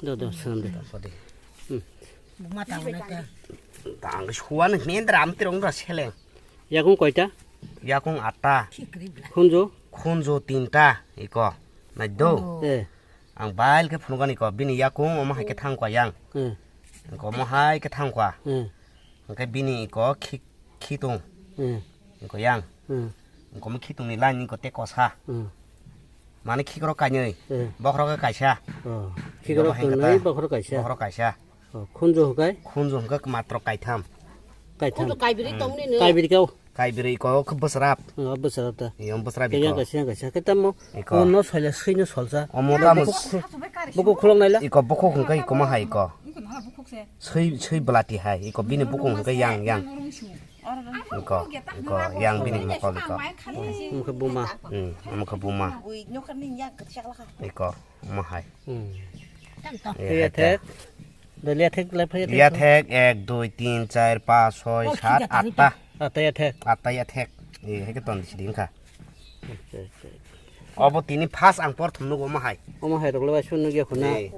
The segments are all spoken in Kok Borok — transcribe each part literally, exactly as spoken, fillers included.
Do, do, swnam de. Sadi. Hmm. Buma tangnai ta. Tang suan ni dram tirong ra seleng. Yakung koita? Yakung atta. Khunju? Khunju tinta, iko. Nai do. Eh. Ang bail khe phunukani ko, bini yakung omo hai khe thang kwa yang. Eh. Ko omo hai khe thang kwa. Eh. Hwnkhe bini iko khi-, khitung. Hmm. Iko yang. Hmm. Iko mo khitungni line iko tei kosa. Hmm. Mane khikrok kainwi. Hmm. Bokhorok khe kaisa. Oh. Khikrok iko bo hwnkhe kwnwi, ta bokhorok kaisa. Bokhorok kaisa. Oh, khunju hwnkhe? Khunju hwnkhe matro kaitham. Kaitham. Khunju kaibiri tongni no? Kaibiri kau? Kaibiri iko khe bwsrap. Oh, bwsrap ta. Iyo, bwsrap khe yang iko. Kaisa, yang kaisa. Khe tamo iko. Ono soila swino solsa. Omo tamo buku khulok naila? Iko bukhuk hwnkhe iko ma hai iko. Swi, swi belati hai, iko bini bukung hwnkhe yang, yang. Iko, iko, yang bini mokol iko. Wngkhe buma. Hmm, wngkhe buma. Iko, omo hai. Hmm. Eh, ya hai thek. Doliya thek le phai thek. Ya thek, ek, dui, tin, char, pas, soi, sat, atta. Atta ya thek. Atta ya thek. Eh, hai khe ton sidi wngkha. Acha, acha. Obo tini first ang porthom nugo omo hai. Omo hai rok le bai sunu ge khuna. Ei.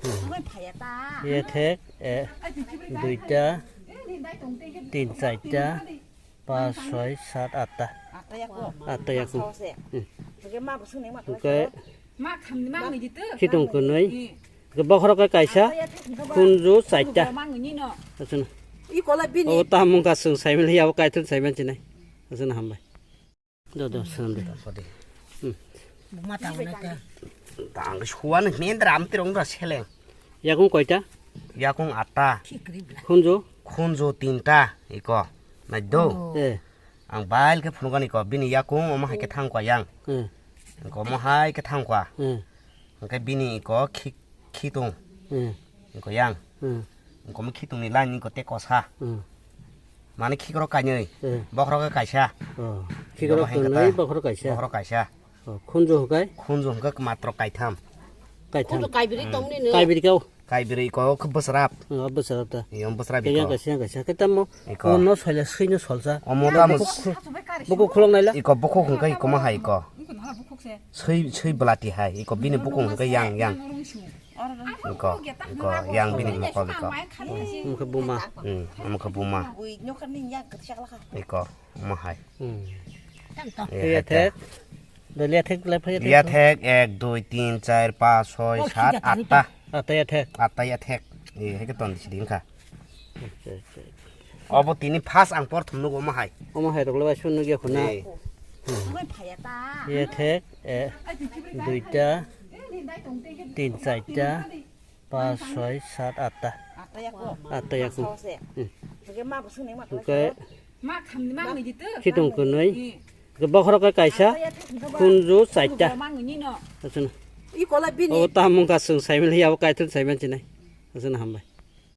Hmm. Ye thek, eh, duita, tin, charta, pas, soi, sat, atta. Atta yaku. Hmm. Oke. Khitung kwnwi. Oke bokhorok khe kaisa, khunju charta. Aswna. Obo tamung ka swng saimani, abo kaithun saiman sinai. Aswna hambai. Do, do, swnam de. Sadi. Hmm. Buma tangnai ta. Tang suan ni dram tirong ra seleng. Yakung koita? Yakung atta. Khunju? Khunju tinta iko. Nai do. Oh. Eh. Ang bail khe phunukani ko, bini yakung omo hai khe thang kwa yang. Hmm. Ko omo hai khe thang kwa. Hmm. Hwnkhe bini iko khi-, khitung. Hmm. Iko yang. Hmm. Iko mo khitungni line iko tei kosa. Hmm. Mane khikrok kainwi. Hmm. Bokhorok khe kaisa. Oh. Khikrok kwnwi, bokhorok kaisa. Bokhorok kaisa. Oh, khunju hwnkhe? Khunju hwnkhe matro kaitham. Kaitham. Khunju kaibiri tongni no? Kaibiri kau? Kaibiri iko khe bwsrap. Oh, bwsrap ta. Iyo, bwsrap iko. Yang kaisa, yang kaisa. Khe tamo iko. Ono soila swino solsa. Omo tamo. Buku khulok naila? Iko bukhuk hwnkhe iko ma hai iko. Swi, swi belati hai, iko bini bukung hwnkhe yang, yang. Iko, iko, yang bini mokol iko. Omo khe buma. Hmm, omo khe buma. Iko, omo hai. Hmm. Eh, ya hai thek. Doliya thek le phai ya thek. Ya thek, ek, dui, tin, char, pas, soi, sat, atta. Atta ya thek. Atta ya thek. Eh, hai khe ton sidi wngkha. Acha, acha. Obo tini first ang porthom nugo omo hai. Omo hai rok le bai sunu ge khuna. Ei. Hmm. Ye thek, eh, duita, tin, charta, pas, soi, sat, atta. Atta yaku. Hmm. Oke. Khitung kwnwi. Oke bokhorok khe kaisa, khunju charta. Aswna. Obo tamung ka swng saimani, abo kaithun saiman sinai. Aswna hambai.